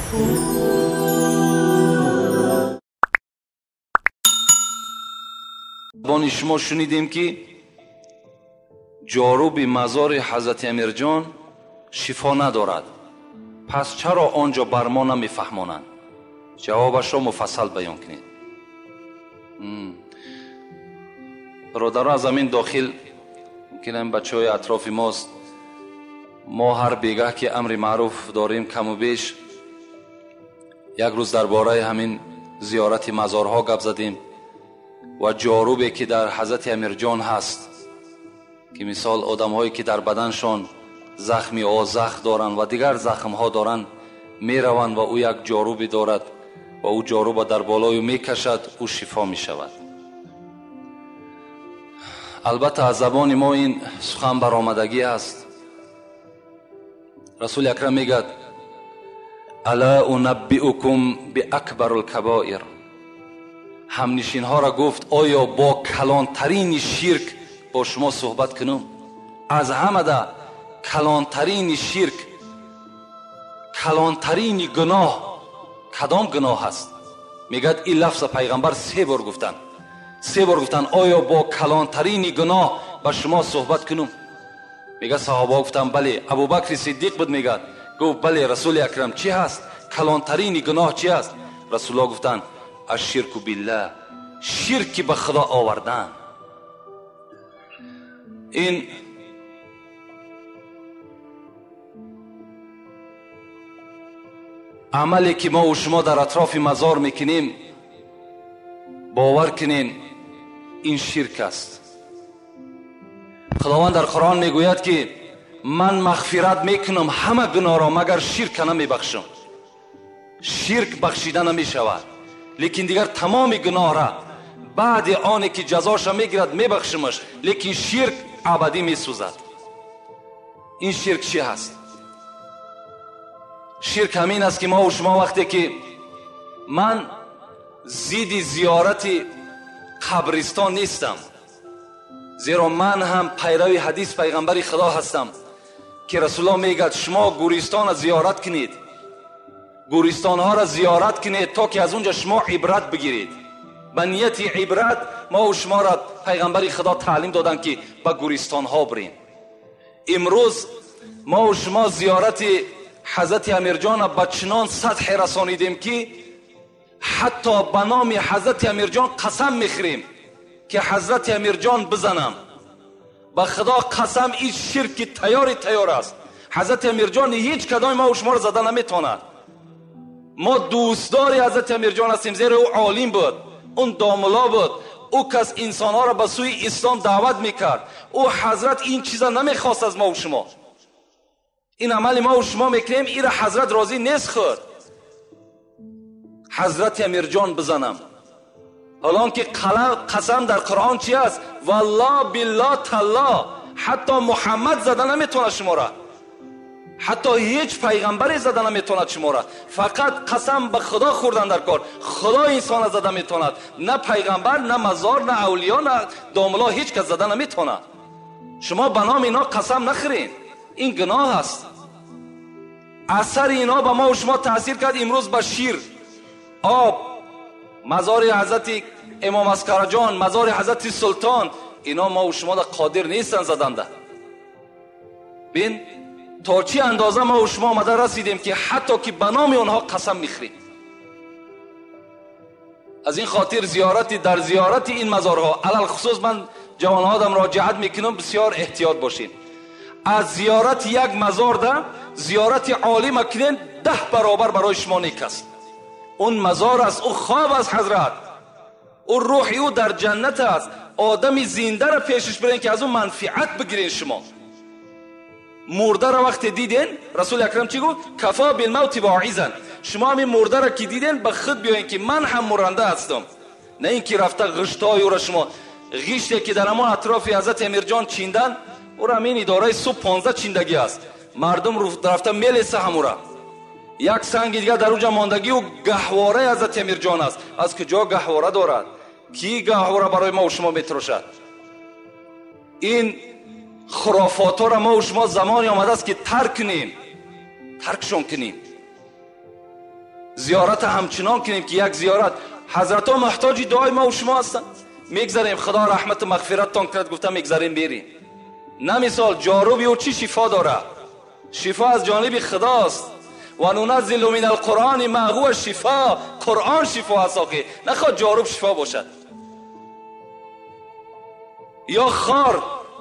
Бони шумо шунидем ки ҷоруби мазори ҳазрати Амирҷон шифо надорад. Пас чаро он ҷо бар мо намефаҳмонанд? Ҷавобашро муфассал баён кунед. Бародарон, аз ҳамин дохил мумкин ҳамин бачаҳои атрофи мост. Мо ҳар бегаҳ ки амри маъруф дорем каму беш, як рӯз дар бораи ҳамин зиёрати мазорҳо гап задем ва ҷорубе ки дар ҳазрати Амирҷон ҳаст, ки мисол одамҳое ки дар баданшон захми озах доранд ва дигар захмҳо доранд, мераванд ва ӯ як ҷорубе дорад ва ӯ ҷоруба дар болою мекашад, ӯ шифо мешавад. Албатта аз забони мо ин сухан баромадагӣ аст. Расули акрам мегӯяд: ала унаббиукум биакбарул кабоир. Ҳамнишинҳоро гуфт: оё бо калонтарини ширк бо шумо суҳбат кунам? Аз ҳамада калонтарини ширк, калонтарини гуноҳ кадом гуноҳ аст? Мегӯяд ин лафза пайғамбар се бор гуфтанд. Се бор гуфтанд: оё бо калонтарини гуноҳ ба шумо суҳбат кунам? Мегӯяд саҳобаҳо гуфтанд: бале. Абубакри Сиддиқ буд, мегӯяд. Гуфт: бале, Расули акрам, чӣ ҳаст? Калонтарини гуноҳ чӣ аст? Расулуллоҳ гуфтанд: ашширку биллаҳ, ширки ба Худо овардан. Ин амале ки мо шумо дар атрофи мазор мекунем, бовар кунем, ин ширк аст. Худованд дар Қуръон мегӯяд ки ман мағфират мекунам ҳама гуноҳро, магар ширка намебахшам. Ширк бахшида намешавад, лекин дигар тамоми гуноҳра баъди оне ки ҷазоша мегирад мебахшимаш, лекин ширк абадӣ месӯзад. Ин ширк чӣ ҳаст? Ширк ҳамин аст ки мо шумо вақте ки ман зидди зиёрати қабристон нестам, зеро ман ҳам пайрави ҳадис пайғамбари Худо ҳастам ки Расулуллоҳ мегӯяд: шумо гӯристонро зиёрат кунед, гӯристонҳоро зиёрат кунед то ки аз он ҷо шумо ибрат бигиред. Ба нияти ибрат мо шуморо пайғамбари Худо таълим доданд ки ба гӯристонҳо бирем. Имрӯз мо шумо зиёрати ҳазрати Амирҷонро ба чунон сатҳе расонидем ки ҳатто ба номи ҳазрати Амирҷон қасам мехӯрем ки ҳазрати Амирҷон бизанам. Ба Худо қасам, ин ширки тайёри тайёр аст. Ҳазрати Амирҷон ҳеҷ кадоми мо шуморо зада наметавонад. Мо дӯстдори ҳазрати Амирҷон ҳастем, зеро ӯ олим буд, он домулло буд, ӯ кас инсонҳоро ба сӯи ислом даъват мекард. Ӯ ҳазрат ин чиза намехост аз мо шумо. Ин амали мо шумо мекунем, инро ҳазрат розӣ нест худ. Ҳазрати Амирҷон бизанам. ҳолон ки қасам дар Қуръон чи аст? Валлоҳ биллоҳ таллоҳ. Ҳатто Муҳаммад зада наметавонад шуморо, ҳатто ҳеҷ пайғамбаре зада наметавонад шуморо. Фақат қасам ба Худо хӯрдан дар кор. Худо инсонро зада метавонад, на пайғамбар, на мазор, на авлиё, на домулло, ҳеҷ кас зада наметавонад. Шумо ба номи ино қасам нахӯред, ин гуноҳ аст. Асари ино ба мо шумо таъсир кард. Имрӯз ба шир, об, мазори ҳазрати Имом Аскарҷон, мазори ҳазрати Султон, ино мо шумо қодир нестанд заданда. Бин то чӣ андоза мо шумо омада расидем ки ҳатто ки ба номи онҳо қасам мехӯрем. Аз ин хотир зиёрати дар зиёрати ин мазорҳо, алалхусус ман ҷавонҳоам муроҷиат мекунам, бисёр эҳтиёт бошед. Аз зиёрати як мазор да зиёрати олима кунед, 10 баробар барои шумо нек аст. Он мазор аст, ӯ хоб аст ҳазрат, ӯ рӯҳи ӯ дар ҷаннат аст. Одами зиндаро пешаш бирен ки аз ӯ манфиат бигирен. Шумо мурдаро вақте диден, Расули акрам чӣ гуфт? Кафо билмавти воизан. Шумо ҳамин мурдаро ки диден, ба худ биёен ки ман ҳам муранда ҳастам, на ин ки рафта ғиштҳои ӯро шумо ғиште ки дар ҳамон атрофи ҳазрати Амирҷон чиндан, ӯро ҳамин идораи субҳ 15 чиндагӣ аст. Мардум рафта мелеса ҳамура. Як санги дигар дар уҷа мондагӣ ӯ гаҳвораи ҳазрати Амирҷон аст. Аз куҷо гаҳвора дорад? Ки гаҳвора барои мо шумо метрошад? Ин хурофотҳоро мо шумо замоне омадааст ки тарк кунем, таркшон кунем. Зиёрат ҳамчунон кунем ки як зиёрат. Ҳазратҳо муҳтоҷи дуои ма ва шумо ҳастанд. Мегзарем, Худо раҳмату мағфираттон кунад гуфта мегзарем берем. На мисол ҷоруби ӯ чӣ шифо дорад? Шифо аз ҷониби Худост. Ва нуназзилу мин алқуръони ма ҳува шифо. Қуръон шифо аст охи, нахоҳ ҷоруб шифо бошад. Ё хор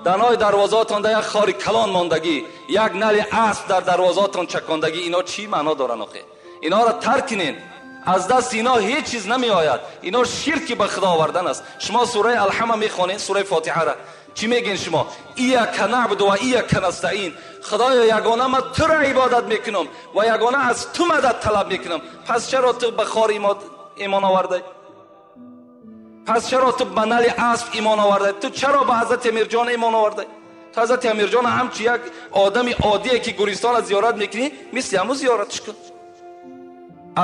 данои дарвозаотон да як хори калон мондагӣ, як нали асп дар дарвозаотон чакондагӣ, ино чӣ маъно доранд охи? Инҳоро тарк кунед. Аз даст ино ҳеҷ чиз намеояд. Ино ширки ба Худо овардан аст. Шумо сураи Алҳама мехонед, сураи Фотиҳаро. Чӣ мегӯед шумо? Ияка наъбуду ва ияка настаин. Худоё, ягона ман туро ибодат мекунам ва ягона аз ту мадад талаб мекунам. Пас чаро ту ба хор имон овардай? Пас чаро ту ба нали асп имон овардай? Ту чаро ба ҳазрати Амирҷон имон овардай? Ту ҳазрати Амирҷон ҳамчун як одами оддие ки гуристонро зиёрат мекунӣ, мисли ҳамун зиёратш кун.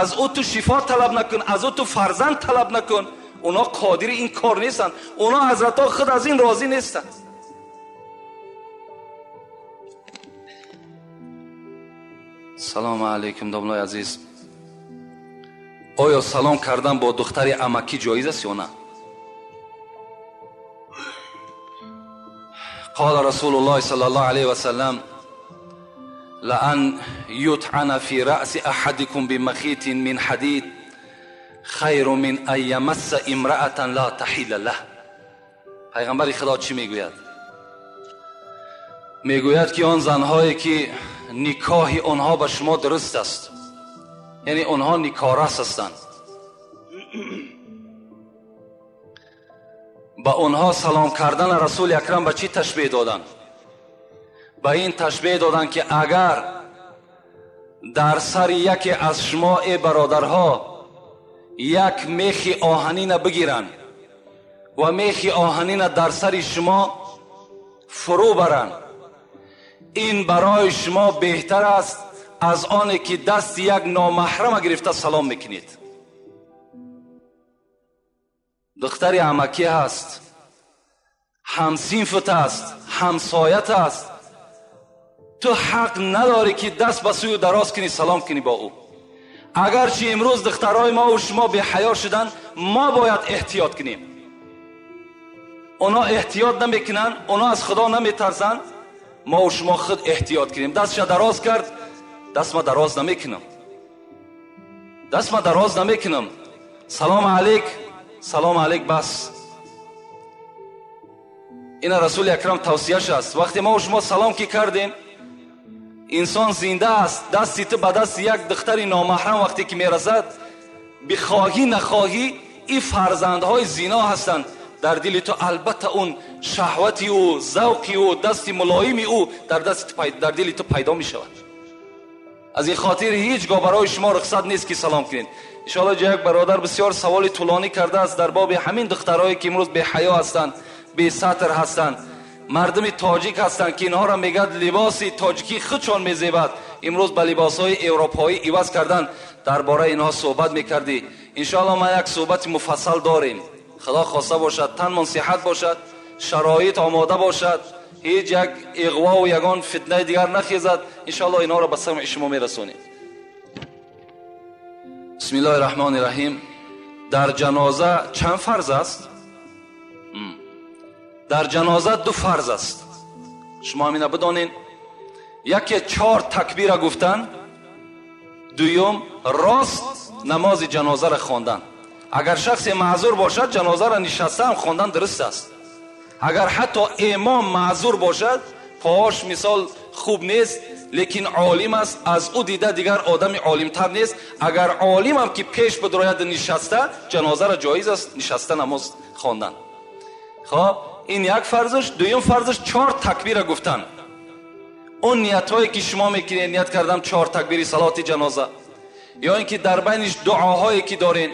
Аз ӯ ту шифо талаб накун, аз ӯ ту фарзанд талаб накун. Онҳо қодири ин кор нестанд. Онҳо ҳазратҳо худ аз ин розӣ нестанд. Салому алайкум домлои азиз. Оё салом кардан бо духтари амакӣ ҷоиз аст ё на? Қол Расулуллоҳ саллаллоҳу алайҳи васаллам: لأن يطعن في رأس أحدكم بمخيط من حديد خير من أن يمس امرأة لا تحل له. پیغمبر خدا چی میگوید؟ میگوید که آن زنهایی که نکاح آنها به شما درست است، یعنی آنها نکارس هستند، به آنها سلام کردن رسول اکرم به چی تشبیه دادن؟ به این تشبیه دادن که اگر در سر یکی از شما ای برادرها یک میخ آهنین بگیرند و میخ آهنین در سر شما فرو برند، این برای شما بهتر است از آن که دست یک نامحرم گرفته سلام میکنید. دختر عمکی هست، همصنفت است، همسایت است، تو حق نداری که دست به سوی دراز کنی سلام کنی با او. اگرچه امروز دخترای ما و شما بی حیا شدن، ما باید احتیاط کنیم. اونا احتیاط نمیکنن، اونا از خدا نمیترسن، ما و شما خود احتیاط کنیم. دستش دراز کرد، دست ما دراز نمیکنم، دست ما دراز نمیکنم. سلام علیک، سلام علیک بس. این رسول اکرم توصیه‌اش است. وقتی ما و شما سلام کی کردیم، انسان زنده است، دستی تو به دست یک دختر نامحرم وقتی که میرسد، بخواهی نخواهی این فرزندهای زینا هستند در دل تو. البته اون شهوتی او، ذوقی او، دست ملایمی او در دل تو پیدا می شود. از این خاطر هیچگاه برای شما رخصت نیست که سلام کنید. انشاءالله یک برادر بسیار سوال طولانی کرده است در باب همین دخترایی که امروز بی حیا هستند، بی ستر هستند، مردم تاجیک هستند که اینها را میگد لباس تاجیکی خودشان میزیبد، امروز به لباسهای اروپایی عوض کردن. درباره اینها صحبت میکردی. انشاءالله ما یک صحبت مفصل داریم. خدا خواسته باشد تنمان صحت باشد، شرایط آماده باشد، هیچ یک اغوا و یگان فتنه دیگر نخیزد، انشاءالله اینها را به سمع شما میرسونیم. بسم الله الرحمن الرحیم. در جنازه چند فرض است؟ در جنازه دو فرض است. شما همینه بدانین. یکی 4 تکبیر گفتن، دوم راست نماز جنازه را خواندن. اگر شخص معذور باشد جنازه را نشسته هم خواندن درست است. اگر حتی امام معذور باشد، پاهاش مثال خوب نیست لیکن عالم است، از او دیده دیگر آدم عالمتر نیست، اگر عالم هم که پیش بدراید نشسته، جنازه را جایز است نشسته نماز خواندن. خب این یک فرضش. دوم فرضش 4 تکبیر گفتن. اون نیت هایی که شما میکنید، نیت کردم 4 تکبیر صلات جنازه، یا اینکه در بینش دعاهایی که دارین،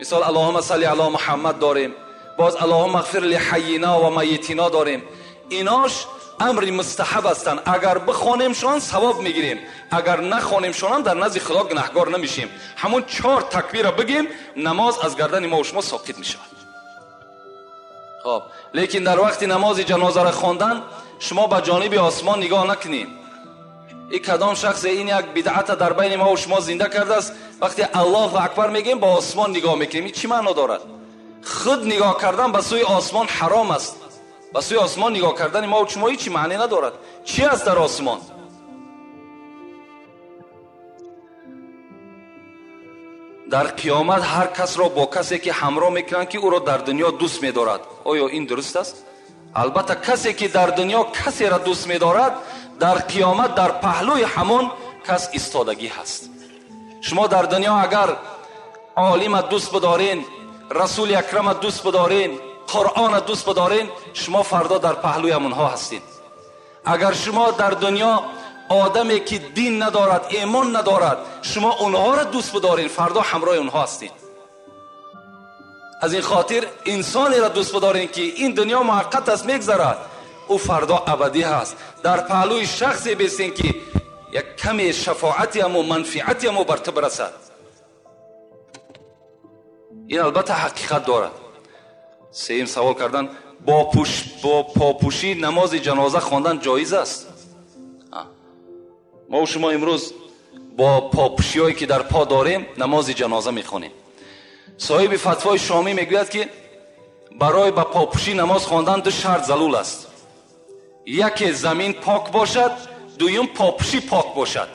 مثال اللهم صل علی محمد داریم، باز اللهم اغفر لحینا و میتینا داریم، ایناش امر مستحب هستند. اگر بخوانیمشان ثواب میگیریم، اگر نخوانیمشان در نزد خدا گناهگار نمیشیم. همون 4 تکبیر را بگیم نماز از گردن ما و شما ساقط میشود. خب لیکن در وقت نماز جنازه را خواندن شما به جانب آسمان نگاه نکنید. Ин кадом шахсе ин як бидъата дар байни мо ва шумо зинда кардааст? Вақте Аллоҳу акбар мегӯем, ба осмон нигоҳ мекунем. Ин чӣ маъно дорад? Худ нигоҳ кардан ба сӯи осмон ҳаром аст. Ба сӯи осмон нигоҳ кардани мо ва шумо ҳеҷ маъне надорад. Чӣ аст дар осмон? Дар қиёмат ҳар касро бо касе ки ҳамроҳ мекунанд, ки ӯро дар дунё дӯст медорад. Оё ин дуруст аст? Албатта, касе ки дар дунё касеро дӯст медорад, дар қиёмат дар паҳлӯи ҳамон кас истодагӣ ҳаст. Шумо дар дунё агар олима дӯст бидорен, расули акрама дӯст бидорен, қуръона дӯст бидорен, шумо фардо дар паҳлӯи ҳамонҳо ҳастед. Агар шумо дар дунё одаме ки дин надорад, имон надорад, шумо онҳоро дӯст бидоред, фардо ҳамроҳи онҳо ҳастед. Аз ин хотир инсонеро дӯст бидоред, ки ин дунё муваққат аст, мегзарад, ӯ фардо абадӣ ҳаст. Дар паҳлӯи шахсе бистед, ки як каме шафоати ҳаму манфиати ҳаму бар ту бирасад. Ин албатта ҳақиқат дорад. Сеюм савол кардан: бо попӯшӣ намози ҷаноза хондан ҷоиз аст? Мо ва шумо имрӯз бо попӯшиҳое ки дар по дорем намози ҷаноза мехонем. Соҳиби фатвои шомӣ мегӯяд, ки барои ба попӯшӣ намоз хондан ду шарт залул аст. Яке замин пок бошад, дуюм попӯшӣ пок бошад.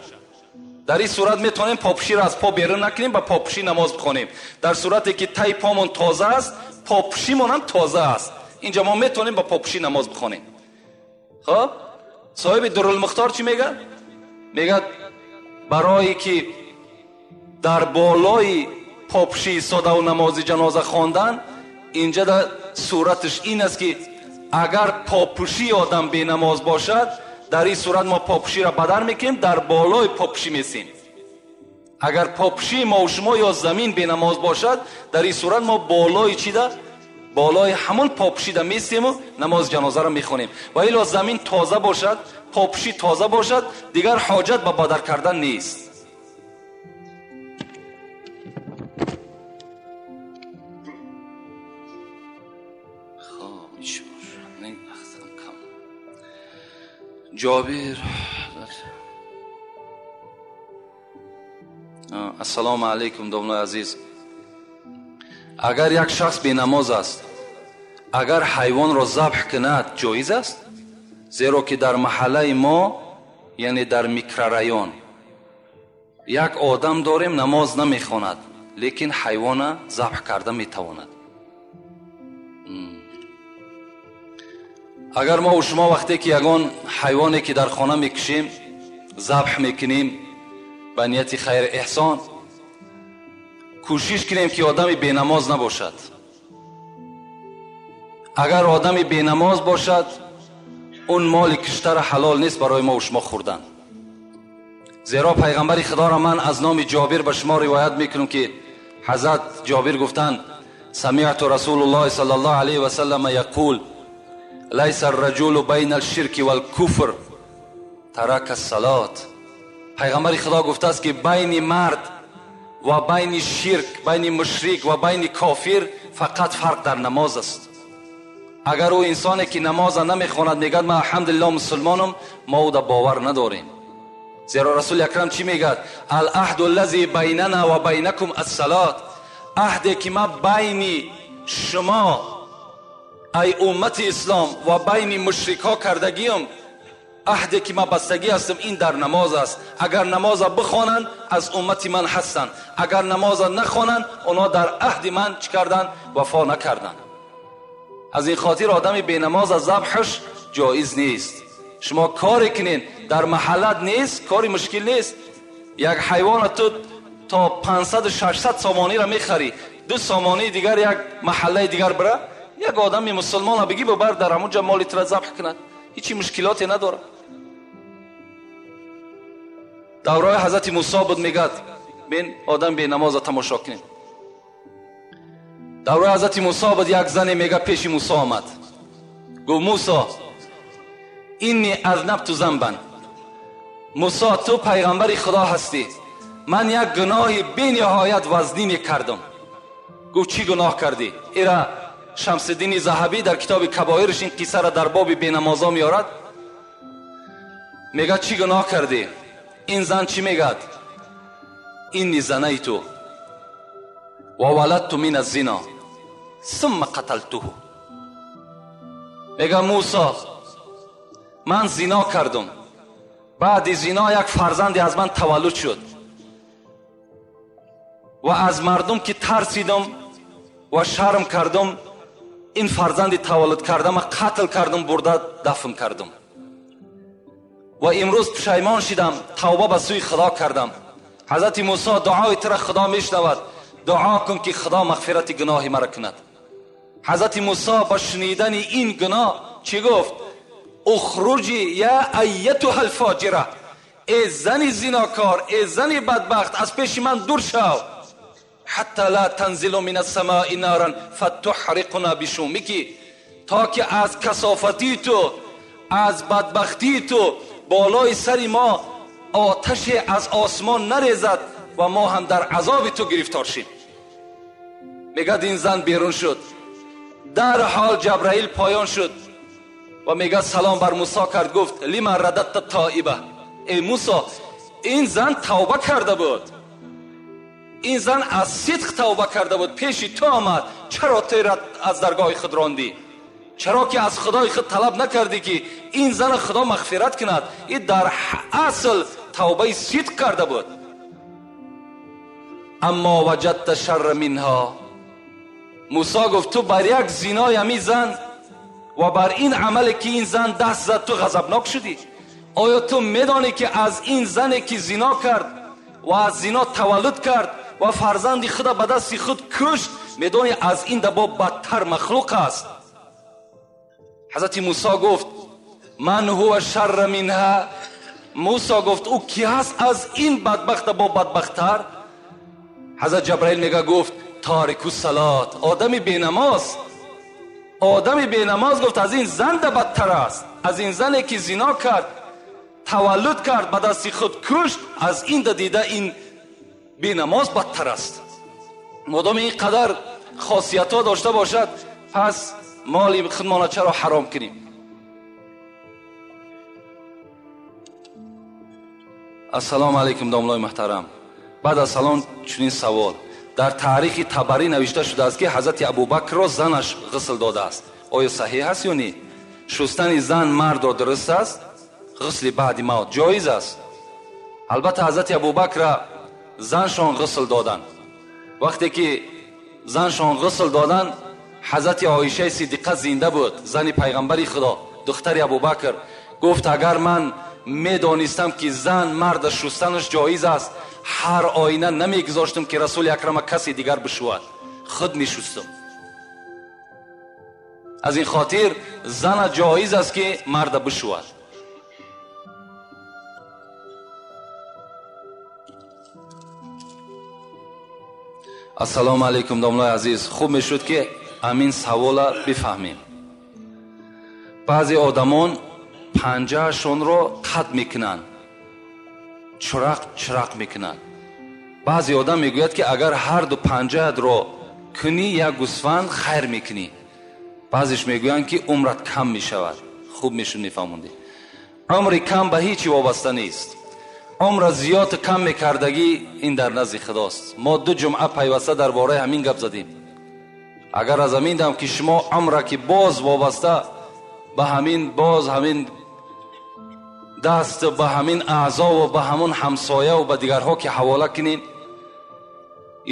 Дар ин сурат метавонем попӯширо аз по берун накунем, ба попӯшӣ намоз бихонем. Дар сурате ки таи помон тоза аст, попӯшимон ҳам тоза аст, инҷа мо метавонем ба попӯшӣ намоз бихонем. Хоб, соҳиби Дурулмухтор чӣ мегӯяд? Мегӯяд, барое ки дар болои попӯшӣ истодаву намози ҷаноза хондан, инҷа дар сураташ ин аст, ки агар попӯшии одам бенамоз бошад, дар ин сурат мо попӯширо бадар мекунем, дар болои попӯшӣ месем. Агар попӯшии мо ва шумо ё замин бенамоз бошад, дар ин сурат мо болои чида? Болои ҳамон попӯшида месему намози ҷанозаро мехонем. Ва ило замин тоза бошад, попӯшӣ тоза бошад, дигар ҳоҷат ба бадар кардан нест. Ҷобир: ассалому алайкум, домлои азиз. Агар як шахс бенамоз аст, агар ҳайвонро забҳ кунад, ҷоиз аст? Зеро ки дар маҳаллаи мо, яъне дар микрорайон, як одам дорем, намоз намехонад, лекин ҳайвона забҳ карда метавонад. Агар мо ва шумо вақте ки ягон ҳайвоне ки дар хона мекушем, забҳ мекунем ба нияти хайр эҳсон, кӯшиш кунем ки одами бенамоз набошад. Агар одами бенамоз бошад, он моли киштара ҳалол нест барои мо ва шумо хӯрдан. Зеро пайғамбари худоро ман аз номи Ҷобир ба шумо ривоят мекунам, ки ҳазрат Ҷобир гуфтанд: самиъту расулуллоҳи саллаллоҳу алайҳи васаллама яқул лайса арраҷулу байна алширки валкуфр тарака ассалот. Пайғамбари худо гуфтааст, ки байни мард ва байни ширк, байни мушрик ва байни кофир фақат фарқ дар намоз аст. Агар ӯ инсоне ки намоза намехонад мегӯяд ман алҳамдулиллоҳ мусулмонам, мо ӯ да бовар надорем. Зеро расули акрам чӣ мегӯяд? Алаҳду аллази байнана ва байнакум ассалот. Аҳде ки ман байни шумо ай уммати ислом ва байни мушрикҳо кардагиам, аҳде ки ман бастагӣ ҳастам, ин дар намоз аст. Агар намоза бихонанд, аз уммати ман ҳастанд. Агар намоза нахонанд, онҳо дар аҳди ман чӣ карданд? Вафо накарданд. Аз ин хотир одами бенамоз аз забҳаш ҷоиз нест. Шумо коре кунед, дар маҳаллат нест, кори мушкил нест. Як ҳайвона ту то 500-600 сомониро мехарӣ, 2 сомонии дигар як маҳаллаи дигар бира, як одами мусулмона бигӣ бибар дар ҳамон ҷо моли тура забҳ кунад, ҳечи мушкилоте надорад. Давраи ҳазрати Мусо буд, мегӯяд бин одам бенамоза тамошо кунем. Давраи ҳазрати Мусо буд, як зане мега пеши Мусо омад, гуфт: Мусо, инни азнабту занбан. Мусо, ту пайғамбари Худо ҳастӣ, ман як гуноҳи бениҳоят вазнине кардам. Гуфт: чӣ гуноҳ кардӣ? Ира Шамсиддини Заҳабӣ дар китоби Кабоирш ин қиссаро дар боби бенамозо меорад. Мегӯяд: чӣ гуноҳ кардӣ? ин зан чӣ мегӯяд? Инни занайту ва валадту мин аззино сумма қаталтуҳу. Мега Мусо, ман зино кардам, баъди зино як фарзанде аз ман таваллуд шуд ва аз мардум ки тарсидам ва шарм кардам, ин фарзанди таваллуд кардама қатл кардам, бурда дафн кардам ва имрӯз пушаймон шидам, тавба ба сӯи Худо кардам. Ҳазрати Мусо, дуои тура Худо мешунавад, дуо кун ки Худо мағфирати гуноҳи маро кунад. Ҳазрати Мусо ба шунидани ин гуноҳ чӣ гуфт? Ухруҷи я айятуҳа алфоҷира, эй зани зинокор, эй зани бадбахт, аз пеши ман дур шав. Ҳатта ла танзилу мин ассамои наран фатуҳриқуна бишумики, то ки аз касофатии ту, аз бадбахтии ту болои сари мо оташе аз осмон нарезад ва мо ҳам дар азоби ту гирифтор шем. Мегӯяд ин зан берун шуд. Дар ҳол Ҷабраил поён шуд ва мегӯяд салом бар Мусо кард, гуфт лима радатта тоиба, эй Мусо, ин зан тавба карда буд, ин зан аз сидқ тавба карда буд, пеши ту омад, чаро ту аз даргоҳи худ рондӣ? Чаро ки аз Худои худ талаб накардӣ ки ин зана Худо мағфират кунад? Ин дар асл тавбаи сидқ карда буд. Аммо ваҷадта шарра минҳо, Мусо гуфт ту бар як зинои ҳамин зан ва бар ин амале ки ин зан даст зад ту ғазабнок шудӣ. Оё ту медонӣ ки аз ин зане ки зино кард ва аз зино таваллуд кард ва фарзанди худа ба дасти худ кушт, медонӣ аз ин дабо бадтар махлуқ аст? Ҳазрати Мусо гуфт ман ҳува шарра минҳа. Мусо гуфт ӯ ки ҳаст аз ин бадбахта бо бадбахттар? Ҳазрат Ҷабраил мега гуфт тарику салот, одами бенамоз. Одами бенамоз гуфт аз ин зан да бадтар аст, аз ин зане ки зино кард, таваллуд кард, ба дасти худ кушт, аз ин да дида ин бенамоз бадтар аст. Модоми ин қадар хосиятҳо дошта бошад, пас моли худмона чаро ҳаром кунем? Ассалому алайкум домлои муҳтарам. Баъд аз салом чунин савол: дар таърихи Табарӣ навишта шудааст ки ҳазрати Абубакрро занаш ғусл додааст. Оё саҳиҳ аст ё не? Шустани зан мардро дуруст аст? Ғусли баъди мавт ҷоиз аст? Албатта ҳазрати Абубакрро заншон ғусл доданд. Вақте ки заншон ғусл доданд, ҳазрати Оишаи Сиддиқа зинда буд, зани пайғамбари Худо, духтари Абубакр. Гуфт агар ман медонистам ки зан марда шустанаш ҷоиз аст, ҳар оина намегузоштам ки Расули Акрама касе дигар бишӯяд, худ мешустам. Аз ин хотир зана ҷоиз аст ки марда бишӯяд. Ассалому алайкум домлои азиз. Хуб мешуд ки ҳамин савола бифаҳмем. Баъзе одамон панҷаашонро қат мекунанд, чирақ чирақ мекунанд. Баъзе одам мегӯяд ки агар ҳар ду панҷаатро кунӣ як гӯсфанд хайр мекунӣ. Баъзеш мегӯянд ки умрат кам мешавад. Хуб мешуд мефаҳмондӣ. Умри кам ба ҳеҷ вобаста нест. Умра зиёд кам мекардагӣ ин дар назди Худост. Мо ду ҷумъа пайваста дар бораи ҳамин гап задем. Агар аз ҳамин дам ки шумо умра ки боз вобаста ба ҳамин, боз ҳамин даст, ба ҳамин аъзо ва ба ҳамон ҳамсоя ва ба дигарҳо ки ҳавола кунед,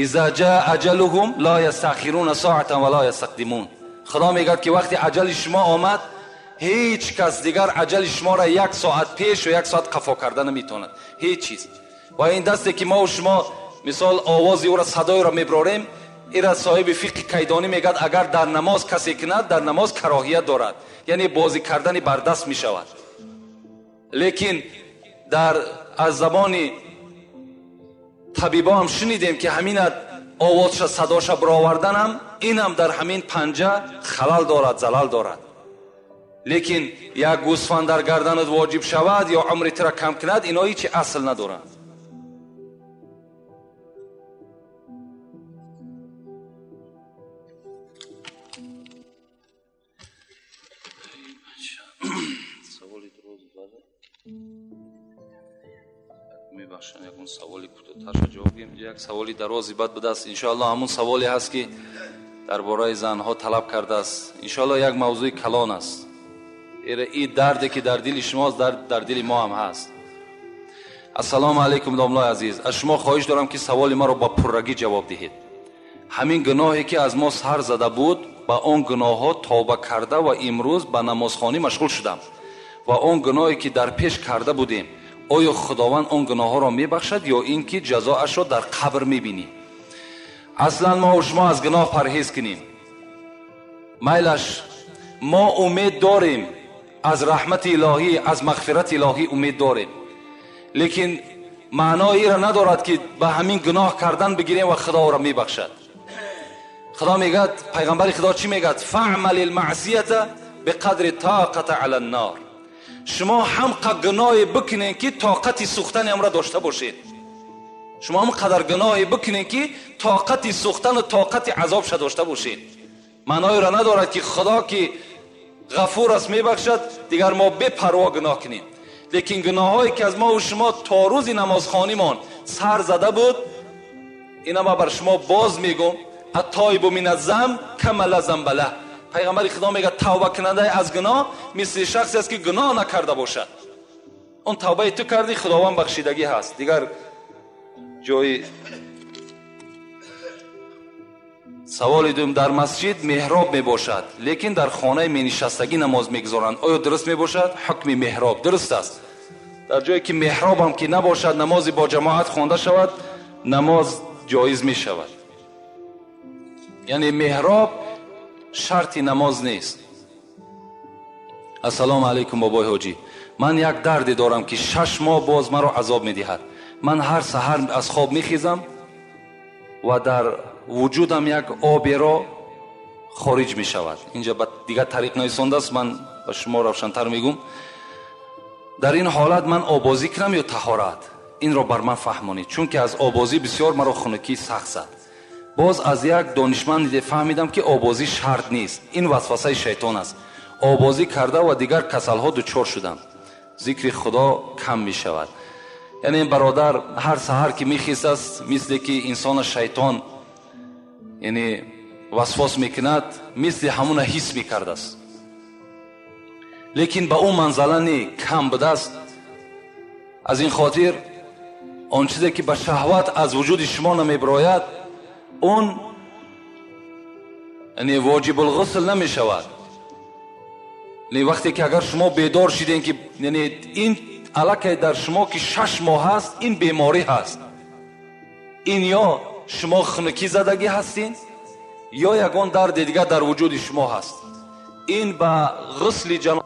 иза ҷаа аҷалуҳум ла ястахируна соатан ва ла ястақдимун. Худо мегӯяд ки вақте аҷали шумо омад, ҳеҷ кас дигар аҷали шуморо як соат пеш ва як соат қафо карда наметавонад. Ҳеҷ чиз. Ва ин дасте ки мо шумо мисол овози ӯро, садои ӯро мебарорем, ира соҳиби фиқҳи кайдонӣ мегӯяд агар дар намоз касе кунад, дар намоз кароҳият дорад, яъне бозӣ кардани бардаст мешавад. Лекин дар аз забони табибо ҳам шунидем ки ҳамина овозша, садоша бароварданам, инам дар ҳамин панҷа халал дорад, залал дорад. Лекин як гӯсфанд дар гарданат воҷиб шавад ё умри тура кам кунад, ино ҳеҷ асл надоранд. Мебахшам, ягон саволи кӯтоҳтарша ҷавоб диҳем. Як саволи дарози бад будааст. Иншоаллоҳ ҳамун саволе ҳаст, ки дар бораи занҳо талаб кардааст. Иншоаллоҳ як мавзӯи калон аст. Ин дарде ки дар дили шумост, дар дили мо ҳам ҳаст. Ассалому алайкум, домлои азиз. Аз шумо хоҳиш дорам, ки саволи маро ба пуррагӣ ҷавоб диҳед. Ҳамин гуноҳе ки аз мо сар зада буд, ба он гуноҳҳо тавба карда ва имрӯз ба намозхонӣ машғул шудам ва он гуноҳе ки дар пеш карда будем, оё Худованд он гуноҳҳоро мебахшад ё ин ки ҷазоашро дар қабр мебинӣ? Аслан мо шумо аз гуноҳ парҳез кунем. Майлаш, мо умед дорем аз раҳмати илоҳӣ, аз мағфирати илоҳӣ умед дорем, лекин маънои инро надорад, ки ба ҳамин гуноҳ кардан бигирем ва Худо ӯро мебахшад. Худо мегӯяд, пайғамбари Худо чӣ мегӯяд? Фаъмал алмаъсията биқадри тоқата ала ннор. Шумо ҳам қад гуноҳе бикунед, ки тоқати сӯхтани ҳамро дошта бошед. Шумо ҳам қадар гуноҳе бикунед, ки тоқати сӯхтану тоқати азобша дошта бошед. Маъноеро надорад, ки Худо ки ғафур аст, мебахшад, дигар мо бепарво гуноҳ кунем. Лекин гуноҳҳое ки аз мо ва шумо то рӯзи намозхонимон сар зада буд, ина ман бар шумо боз мегӯм, аттоибу мин аззамб кама ла замба лаҳ. Пайғамбари Худо мегӯяд, тавбакунандаи аз гуноҳ мисли шахсе аст, ки гуноҳ накарда бошад. Он тавбаи ту кардӣ, Худованд бахшидагӣ ҳаст. Дигар ҷои саволи дуюм: дар масҷид меҳроб мебошад, лекин дар хонаи менишастагӣ намоз мегузоранд. Оё дуруст мебошад? Ҳукми меҳроб дуруст аст. Дар ҷое ки меҳробам ки набошад, намози бо ҷамоат хонда шавад, намоз ҷоиз мешавад. Яъне меҳроб шарти намоз нест. Ассалому алайкум, бобои ҳоҷӣ. Ман як дарде дорам, ки 6 моҳ боз маро азоб медиҳад. Ман ҳар саҳар аз хоб мехезам ва дар вуҷудам як оберо хориҷ мешавад. Инҷа ба дигар тариқ нависондааст, ман ба шумо равшантар мегӯм. Дар ин ҳолат ман обозӣ кунам ё таҳорат? Инро бар ман фаҳмонед, чунки аз обозӣ бисёр маро хунукӣ сахт зад. Боз аз як донишманд фаҳмидам, ки обозӣ шарт нест, ин васвасаи шайтон аст. Обозӣ карда ва дигар касалҳо дучор шудам. Зикри Худо кам мешавад. Яъне бародар ҳар саҳар ки мехезаст, мисле ки инсона шайтон яъне васвас мекунад, мисли ҳамуна ҳис мекардааст, лекин ба ӯ манзала не, кам будааст. Аз ин хотир он чизе ки ба шаҳват аз вуҷуди шумо намебирояд, он яъне воҷибулғусл намешавад. Вақте ки агар шумо бедор шидем, ки яъне ин аллакай дар шумо ки 6 моҳ ҳаст, ин беморӣ ҳаст. Ин ё шумо хунукӣ задагӣ ҳастин, ё ягон дарди дигар дар вуҷуди шумо ҳаст. Ин ба ғусли ҷаноб